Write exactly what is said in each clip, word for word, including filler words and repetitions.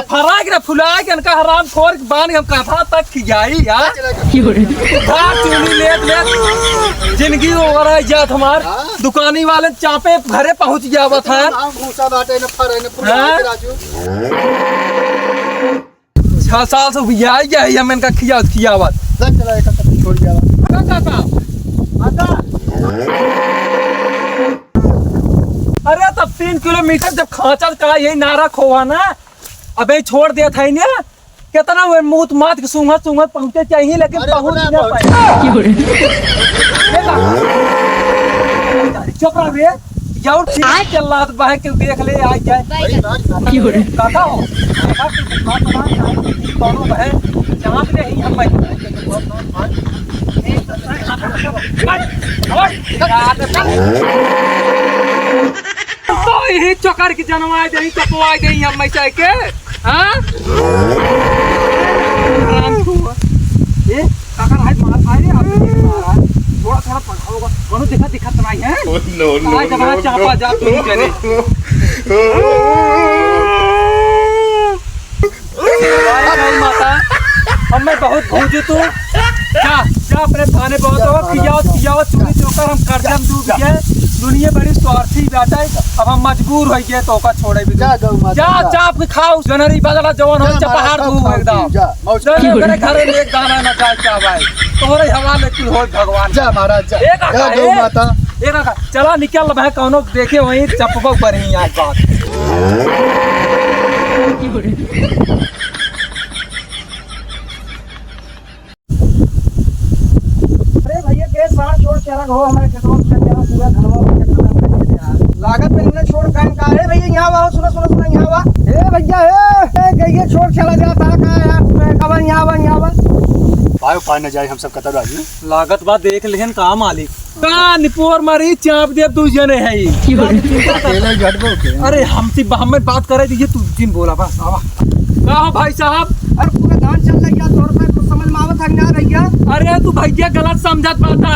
फराक रे फुलाए के इनका हरामखोर बान हम कथा तक खियाई यार। चला, चला। धार चूनी लेत लेत जिंदगी ओवर जात हमार। हाँ। दुकानी वाले चापे घरे पहुँच गया हुआ था। नाम भूसा बाटे, न फरे, न फुलाए हाँ। के राजू। छह साल से उबियाई गया है, हम इनका खियावत, खियावत। ले चला, एक हफ्ता छोड़ गया। का, का, का? अरे, तब तीन किलोमीटर जब खांचा का यही नारा खोवा ना, अबे छोड़ देत है ना, कितना वो मूत मात के सूंघत, सूंघत पहुंचे चाहिए, लेकिन अरे, पहुंच अपना ना पहुंच पाए। चुप रह बे। जाओ, ठीक है, चल रहा तो बाहर के देख ले, आ जाए। बड़ी बात है। काका हो, काका की बात ना, दोनों बहन, जहाँ पे नहीं हम भाई। तो यही चोकर की जनवाए दे, कपवाए दे, हम मैं चाहे के, हाँ? राम को। ए, काका, हाय, मार, हाय रे, आप मारा। थोड़ा, थोड़ा पढ़ाओगा। कोनो दिखा, दिखा तो नहीं है? Oh, no, no, आज हमारा no, चापा no। जा, तुम चले। हाय, हाय, माता, हमें बहुत भूजू तू। जा, जा अपने थाने बहुत हो, पियाओ, पियाओ, चूनी चोकर, हम कर्जा में डूब गए। दुनिया बड़ी स्वार्थी बाटे, अब हम मजबूर हो गए तो का छोड़े भी। जा, गौ माता, जा, जा। चाप के खाओ, जनरी बदला जवन हो, जा, चपहार महाराज, धू एकदम। जा, मौज जा, कर। मेरे घरे में एक दाना ना जाए, क्या भाई? तोहरे हवाले कुल होई भगवान। जा महाराज, जा। ए काका, जा गौ ए, माता। ए काका, चला निकल भाई, कौनो देखे वहीं चपबा पर ही आज बात। अरे भैया, के सार छोड़ के रख हो, हमारे खेतवा में चल जाओ, पूरा धनवा भैया खत्म कर दे यार। लागत में इन्हें छोड़ काहे का? अरे भैया, यहाँ आओ, सुनो, सुनो, सुनो, यहाँ आओ। ए भैया, ए, ए, ये छोड़ चला जाता का यार? अब यहाँ आओ, यहाँ आओ। भाई, पाए न जाए, हम सब कतर राजू। लागत बा देख लेहन का मालिक। का निपोर मारी चाप देब दू जने है ई। अकेले घटबो के। अरे हमसे ब-, हमें बात करे दीजिए, तू जिन बोला बस, आवा। का हो भाई साहब? अरे पूरा धान चल रही है, तोर पे कुछ समझ में आवत है कि ना भैया? अरे तू भैया गलत समझत बाटा।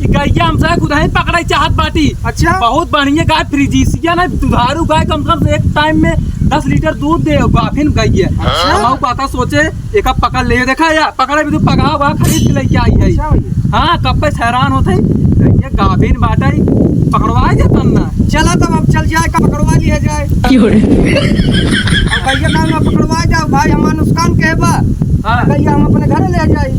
ई गैया हमसे खुद ही पकड़े चाहत बाटी। अच्छा। बहुत बढ़िया गाय फ्रीजिसिया ना, दुधारू गाय कम से कम एक टाइम में दस लीटर दूध दे, गाभिन गैया। अच्छा। हम काका सोचे एका पकड़ ले, देखा या, पकड़े भी तू पगहा हुआ खरीद के लेके आई है। अच्छा भैया। हाँ, कब पे हैरान होते हैं, ये गाभिन बाटा ही, पकड़वाए दे तब ना। चला तब अब चल जाए, का पकड़वा लिया जाए। क्यों रे? अब भैया का ना पकड़वाए जाओ भाई, हमारा नुकसान के बा। हाँ। भैया हम अपने घर ले जाए।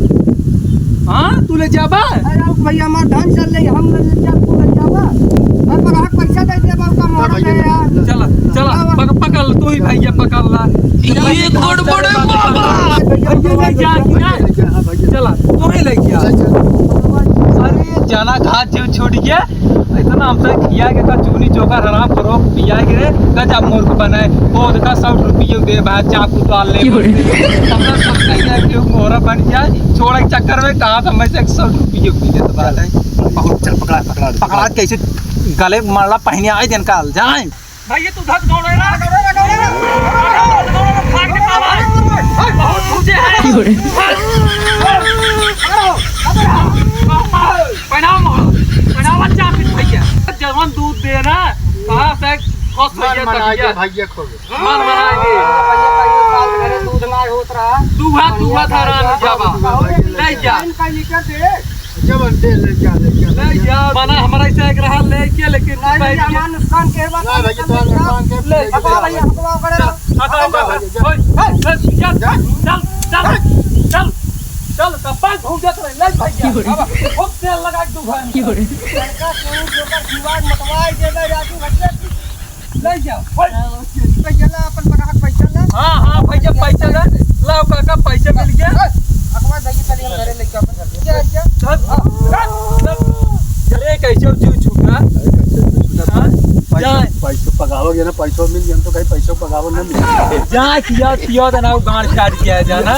हाँ, तू ले जाबा? अरे अब भैया हमार धान चल रही, हम ले जा, तू ले जाबा। अरे पकड़ा पैसा दे दे बाबू का मोहर दे यार। चला, चला, पक-, पकड़, तू ही भैया पकड़ ला। ये गड़बड़ है बाबा। भैया ले जा कि ना? चला, तू ही ले जा। अरे, जाना घाट जो छूट गया, इतना हमसे खिया के का चूनी चोकर हराम करो, पिया के रे, गजब मूर्ख बने। वो देखा, सौ रुपये दे भाई, चाकू तो ले। हमरा सब कहीं जाके मोहरा बन जाए, छोड़े के चक्कर में कहाँ से मैं से एक सौ रुपये पी लेते बात है। बहुत चल, पकड़ा, पकड़ा, पकड़ा। कैसे गले माला पहने आए दिन काल जाए। भैया, तू धक दौड़े ना। बहुत भूजे हैं। पहनाओ मोहरा, पहनाओ बच्चा, फिर भैया। जवन दूध दे ना, कहाँ से खुश हो गया भैया। भैया खो गए। मन बनाए दे। भैया, कई साल घरे दूध ना होत रहा। दूहा, दूहा था राम जाबा। ले जा। का लीटर दे। जब दे, ले जा, ले जा, ले जा। बना हमारा ऐसा एक रहा, ले के, लेकिन नहीं भाई भैया, हमारा नुकसान के बा, ना भैया, नुकसान तो के नुकसान के ले, ले हटवा जा। भैया, हटवा ओकरे। जा, हटवा हटवा ओकरे। भैया, जा। ओए, ए, चल, जा। चल, चल, चल, चल, कब तक घूम जात रहे? ले भैया, अब खूब तेल लगा के दू भाई। लड़का शुरू से ओकर दिमाग मतवाए देबे राजू भैया। ले जाओ। पैसा ला, अपन पकड़ा के पैसा ला। हाँ, हाँ, भैया, पैसा ला। लाओ काका, पैसा मिल गया। अखबार दे, चलिए हम घरे लेके अपन घर। चल, चल, चल। अरे, कैसे हो, जीव छूटा? अरे, कैसे हो, जीव छूटा? हाँ? पैसा, जाए। पैसा पगावो गया ना, पैसा मिल गया, हम तो कहीं पैसा पगावो ना मिल। जा, किया, किया, तो ना, वो गांड काट किया जाना।